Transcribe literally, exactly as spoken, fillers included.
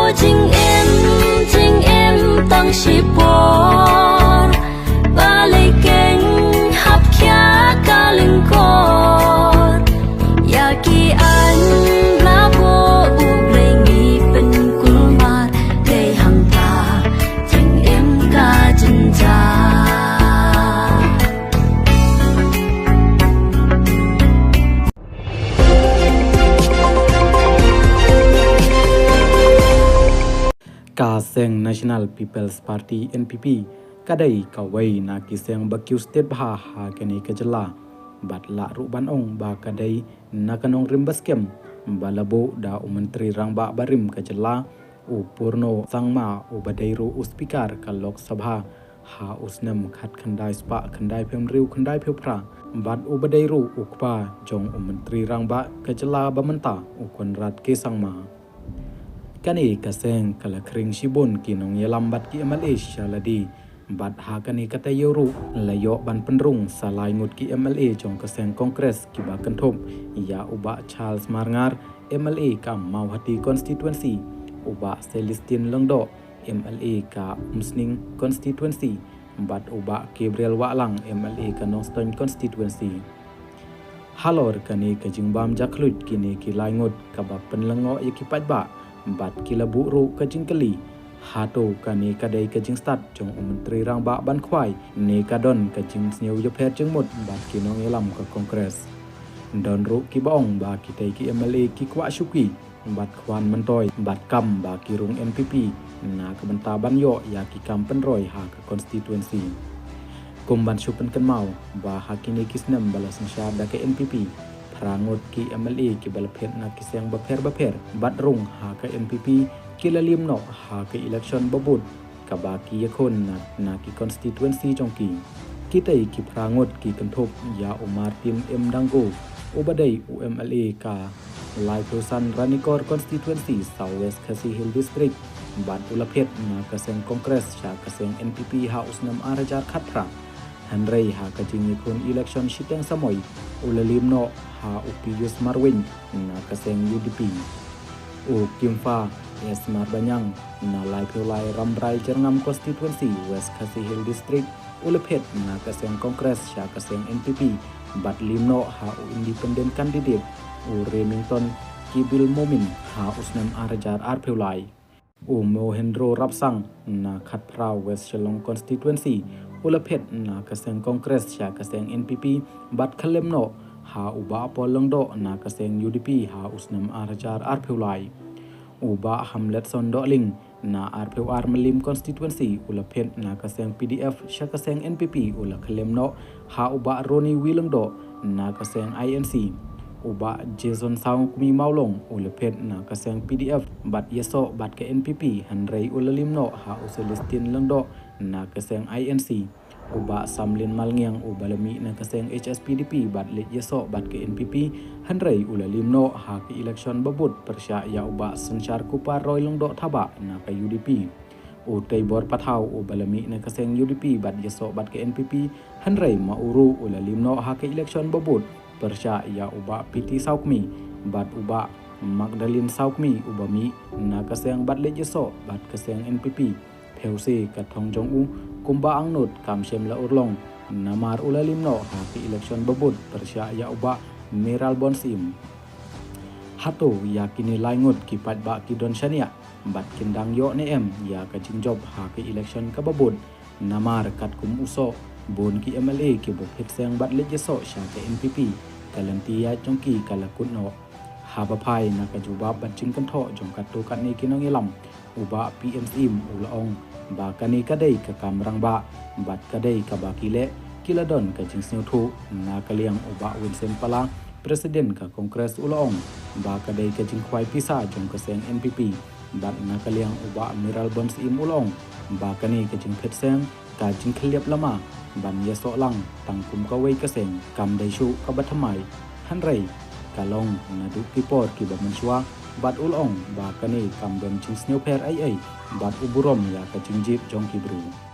Jingim, jingim tang shipor, ba lei keng hap khia ka lyngkor. Ïa ki aiñ la buh U Blei ngi pynkulmar, dei hangta jingim ka jynjar. Ka seng National People's Party, N P P, ka dei kawei na ki seng ba kiew stet bha ha kane ka jylla. Bad lah ruh ban ong ba ka dei na ka nongrim ba skhem ba la buh da u Myntri Rangbah barim ka jylla, u Purno Sangma, uba dei ruh u Speaker ka Lok Sabha ha u snem khatkhyndai spah khyndaiphew hynriew khyndai phew phra, bad uba dei ruh u kpa jong u Myntri Rangbah ka jylla ba mynta, u Conrad K Sangma. Kane ka seng ka la khring shibun ki nongïalam bad ki M L A sha lade, bad ha kane ka taïew ruh la ïoh ban pynrung sa lai ngut ki M L A jong ka seng Congress kiba kynthup ïa u Bah Charles Marngar, M L A ka Mawhati Constituency, u Bah Celestine Lyngdoh, M L A ka Umsning Constituency, bad u Bah Gabriel Wahlang, M L A ka Nongstoiñ Constituency. Halor kane ka jingbam jakhluit kine ki lai ngut kaba pynlyngngoh ïa ki paidbah, bad ki la buh ruh ka jingkylli, hato kane ka dei ka jingstad jong u Myntri Rangbah ban khwai, ne ka don ka jingsniew ïapher jingmut bad ki nongïalam ka Congress? Don ruh kiba ong ba kitei ki M L A ki kwah shuki bad khwan myntoi bad kam ba ki rung N P P na ka bynta ban ïoh ïa ki kam pynroi ha ka constituency. Kum ban shu pynkynmaw ba ha kine ki snem ba la synshar da ka N P P, phra ngut ki M L A kiba la phet na ki seng bapher bapher bad rung ha ka N P P ki la liem noh ha ka election ba bud kaba ki ïakhun na, na ki constituency jong ki. Kitei ki phra ngut ki kynthup ïa u Martin M Dango, uba dei u M L A ka laiphew san Ranikor Constituency, South West Khasi Hills District, bad u la phet na ka seng Congress sha ka seng N P P ha u snem ar hajar khatphra. Hynrei ha ka jingïakhun election shiteng samoi, u la liem noh ha u Pius Marwein na ka seng U D P. U Kimfa S Marbaniang na laiphew lai Rambrai Jyrngam Constituency, West Khasi Hills District, u la phet na ka seng Congress sha ka seng N P P bad liem noh ha u independent candidate, u Remington Kibil Momin, ha u snem ar hajar arphew lai. U Mohendro Rapsang na khatphra West Shillong Constituency, u la phet na ka seng Congress sha ka seng N P P bad khyllem noh ha u Bah Paul Lyngdoh na ka seng U D P ha u snem ar hajar arphew lai. U Bah Hamletson Dohling na arphew ar Mylliem Constituency, u la phet na ka seng P D F sha ka seng N P P, u la khyllem noh ha u Bah Ronnie W Lyngdoh na ka seng I N C. U Bah Jason Sawkmi Mawlong u la phet na ka seng P D F bad ïasoh bad ka N P P, hynrei u la liem noh ha u Celestine Lyngdoh na ka seng I N C. U Bah Samlin Malngiang uba la mih na ka seng H S P D P bad leit ïasoh bad ka N P P, hynrei u la liem noh ha ka election ba bud pyrshah ïa u Bah Synshar Kupar Roy Lyngdoh Thabah na ka U D P. U Teibor Pathaw uba la mih na ka seng U D P bad ïasoh bad ka N P P, hynrei ma u ruh u la liem noh ha ka election ba bud pyrshah ïa u Bah P T Sawkmi bad u Bah Magdalene Sawkmi uba mih na ka seng bad leit ïasoh bad ka seng N P P. Phewse ka thong jong u, kumba angnud kam shym la urlong, namar u la liem noh ha ka election ba bud pyrshah ïa u Bah Mayralborn Syiem. Hato ïa kine lai ngut ki paidbah ki don shaniah bad kin dang ïoh ne em ïa ka jingjop ha ka election kaba bud? Namar katkum u soh, bun ki M L A kiba phet seng bad leit ïasoh sha ka N P P, ka lynti ïaid jong ki ka la kut noh. Haba phai na ka jubab bad jingkynthoh jong katto katne ki nongïalam, u Bah P N Syiem u la ong ba kane ka dei ka kam rangbah bad ka dei kaba ki leh, ki la don ka jingsngewthuh. Na ka liang u Bah Vincent Pala, President ka Congress, u la ong ba ka dei ka jingkhwai pisa jong ka seng N P P, bad na ka liang u Bah Mayralborn Syiem u la ong ba kane ka jingphet seng, ka jingkhyllem lama ban ïasoh lang tang kum kawei ka seng, kam dei shuh kaba thymmai. Hynrei ka long naduh ki por kiba mynshuwa, bad u la ong ba kane kam don jingsngewpher ei ei bad u burom ïa ka jingjied jong ki briew.